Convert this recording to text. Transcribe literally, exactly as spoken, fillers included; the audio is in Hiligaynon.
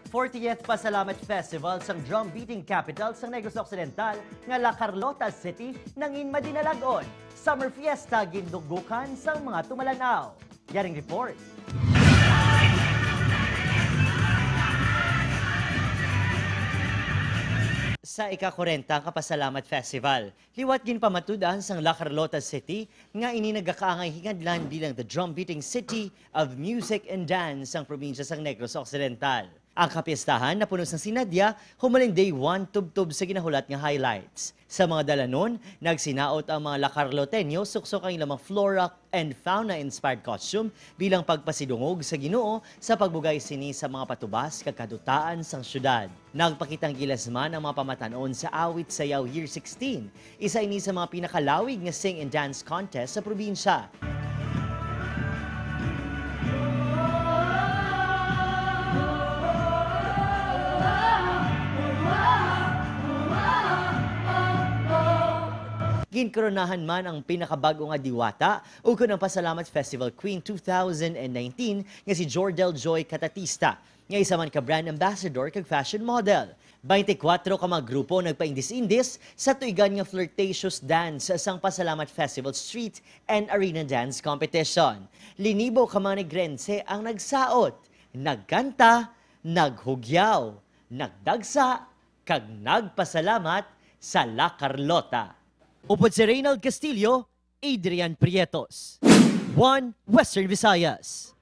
Fortieth Pasalamat Festival sang drum beating capital sang Negros Occidental nga La Carlota City nangin madinalag-on. Summer Fiesta gindugukan sang mga tumalan-aw. Yaring report. Sa ika-kwarenta nga Pasalamat Festival, liwat ginpamatud-an sang La Carlota City nga ini nagakaangay hinganlan bilang the drum beating city of music and dance sang probinsya sang Negros Occidental. Ang kapiestahan napuno sang sinadya, human day one tubtob sa ginahulat nga highlights. Sa mga dalanon, nagsinaot ang mga La Carloteño suksok ang ilang mga flora and fauna-inspired costume bilang pagpasidungog sa Ginoo sa pagbugay sini sa mga patubas kag kadutaan sang syudad. Nagpakitang gilas man ang mga pamatan-on sa Awit Sayaw Year sixteen, isa ini sa mga pinakalawig nga sing and dance contest sa probinsya. Ginkoronahan man ang pinakabag-o nga diwata ukon ang Pasalamat Festival Queen two thousand and nineteen nga si Jordel Joy Catatista, nga isa man ka brand ambassador kag fashion model. Twenty-four ka mga grupo nagpaindis-indis sa tuigan nga flirtatious dance sang Pasalamat Festival Street and Arena Dance Competition. Linibo ka mga Negrense ang nagsaot, nagkanta, naghugyaw, nagdagsa, kag nagpasalamat sa La Carlota. Upod si Reynald Castillo, Adrian Prietos. One Western Visayas.